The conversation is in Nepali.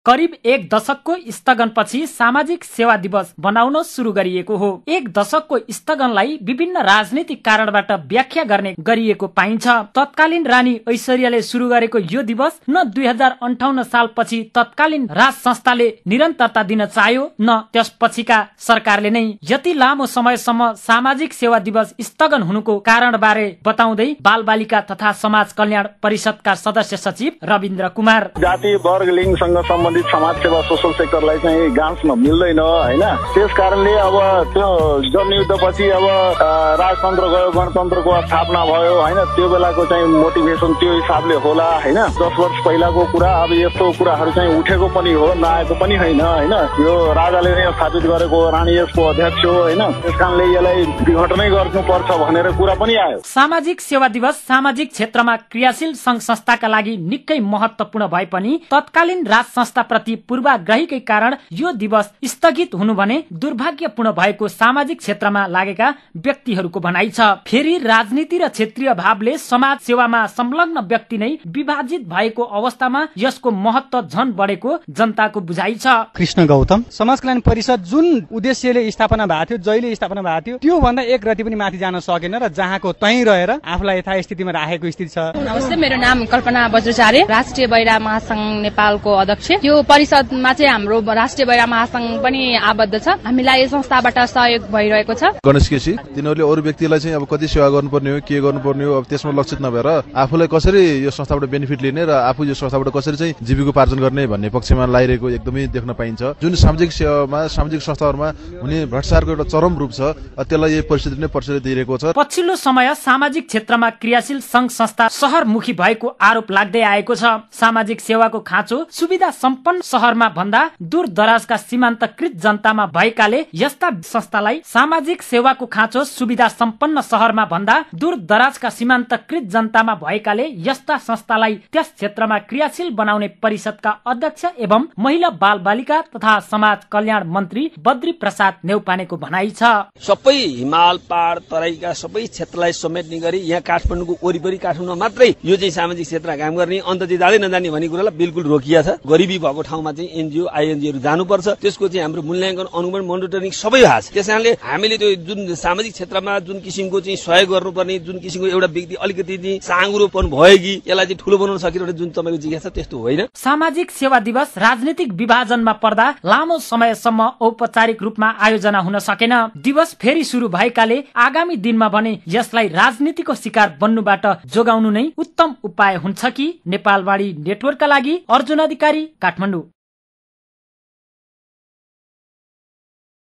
करिब 1 दशकको स्थगनपछि सामाजिक सेवा दिवस बनाउन सुरु गरिएको हो। 1 दशकको स्थगनलाई विभिन्न राजनीतिक कारणबाट व्याख्या गर्ने गरिएको पाइन्छ। तत्कालीन रानी ऐश्वर्याले सुरु गरेको यो दिवस न 2058 सालपछि तत्कालीन राज संस्थाले निरन्तरता दिन चाह्यो, न त्यसपछिका सरकारले नै। यति लामो समयसम्म सामाजिक सेवा दिवस स्थगन हुनुको कारणबारे बताउँदै बाल बालिका तथा समाज कल्याण परिषदका सदस्य सचिव रविन्द्र कुमार, जाति वर्ग लिङ्गसँग सम्बन्धित समाज सेवा सोसल सेक्टरलाई चाहिँ गाँच्न मिल्दैन हैन। त्यस कारणले अब त्यो जनयुद्धपछि अब राजतन्त्र गयो, गणतन्त्रको स्थापना भयो हैन। त्यो बेलाको चाहिँ मोटिभेसन त्यो हिसाबले होला हैन। 10 वर्ष पहिलाको कुरा अब यस्तो कुराहरू चाहिँ उठेको पनि हो, नआएको पनि होइन हैन। यो राजाले नै स्थापित गरेको, रानी यसको अध्यक्ष हो हैन। त्यसकारणले यसलाई विघटनै गर्नुपर्छ भनेर कुरा पनि आयो। सामाजिक सेवा दिवस सामाजिक क्षेत्रमा क्रियाशील संघ संस्थाका लागि निकै महत्वपूर्ण भए पनि तत्कालीन राज संस्थाप्रति पूर्वाग्रहीकै कारण यो दिवस स्थगित हुनु भने दुर्भाग्यपूर्ण भएको सामाजिक क्षेत्रमा लागेका व्यक्तिहरूको भनाइ छ। फेरि राजनीति र क्षेत्रीय भावले समाज सेवामा संलग्न व्यक्ति नै विभाजित भएको अवस्थामा यसको महत्व झन बढेको जनताको बुझाइ छ। कृष्ण गौतम, समाज कल्याण परिषद जुन उद्देश्यले स्थापना भएको थियो, जहिले स्थापना भएको थियो, त्यो भन्दा एक रति पनि माथि जान सकेन र जहाँको तै रहेर आफूलाई यथास्थितिमा राखेको स्थिति छ। नमस्ते, मेरो नाम कल्पना बज्राचार्य, राष्ट्रिय बहिरा महासंघ नेपालको अध्यक्ष। यो परिषदमा चाहिँ हाम्रो राष्ट्रिय बहिरा महासंघ पनि आबद्ध छ। हामीलाई यो संस्थाबाट सहयोग भइरहेको छ। गणेश केसी, तिनीहरूले अरू व्यक्तिलाई चाहिँ अब कति सेवा गर्नुपर्ने हो, के गर्नुपर्ने हो, अब त्यसमा लक्षित नभएर आफूलाई कसरी यो संस्थाबाट बेनिफिट लिने र आफू यो संस्थाबाट कसरी चाहिँ जीविकोपार्जन गर्ने भन्ने पक्षमा लागिरहेको एकदमै देख्न पाइन्छ। जुन सामाजिक सेवामा, सामाजिक संस्थाहरूमा हुने भ्रष्टाचारको एउटा चरम रूप छ, त्यसलाई यो परिस्थितिले परिचय दिइरहेको छ। पछिल्लो समय सामाजिक क्षेत्रमा क्रियाशील संघ संस्था शहरमुखी भएको आरोप लाग्दै आएको छ। सामाजिक सेवाको खाँचो सुविधा सम्पन्न शहरमा भन्दा दूर दराजका सीमान्तकृत जनतामा भएकाले यस्ता संस्थालाई सामाजिक सेवाको खाँचो सुविधा सम्पन्न शहरमा भन्दा दूर दराजका सीमान्तकृत जनतामा भएकाले यस्ता संस्थालाई त्यस क्षेत्रमा क्रियाशील बनाउने परिषदका अध्यक्ष एवं महिला बाल बालिका तथा समाज कल्याण मन्त्री बद्री प्रसाद नेउपानेको भनाइ छ। सबै हिमाल पहाड तराईका सबै क्षेत्रलाई समेट्ने गरी यहाँ काठमाडौँको वरिपरि काठमाडौँमा मात्रै यो चाहिँ सामाजिक क्षेत्रमा काम गर्ने, अन्त चाहिँ जाँदै नजाने भन्ने कुरालाई बिल्कुल रोकिया छ। गरिबी भएको ठाउँमा चाहिँ एनजिओ आइएनजिओहरू जानुपर्छ। त्यसको चाहिँ हाम्रो मूल्याङ्कन, अनुगमन, मोनिटरिङ सबै भएको छ। त्यसकारणले हामीले त्यो जुन सामाजिक क्षेत्रमा जुन किसिमको चाहिँ सहयोग गर्नुपर्ने, जुन किसिमको एउटा व्यक्ति अलिकति चाहिँ साँगुरोपन भयो कि यसलाई चाहिँ ठुलो बनाउन सकिरहेको जुन तपाईँको जिज्ञासा त्यस्तो होइन। सामाजिक सेवा दिवस राजनीतिक विभाजनमा पर्दा लामो समयसम्म औपचारिक रूपमा आयोजना हुन सकेन। दिवस फेरि सुरु भएकाले आगामी दिनमा भने यसलाई राजनीतिको शिकार बन्नुबाट जोगाउनु नै उत्तम उपाय हुन्छ कि? नेपालवाणी नेटवर्कका लागि अर्जुन अधिकारी, काठमाडौँ।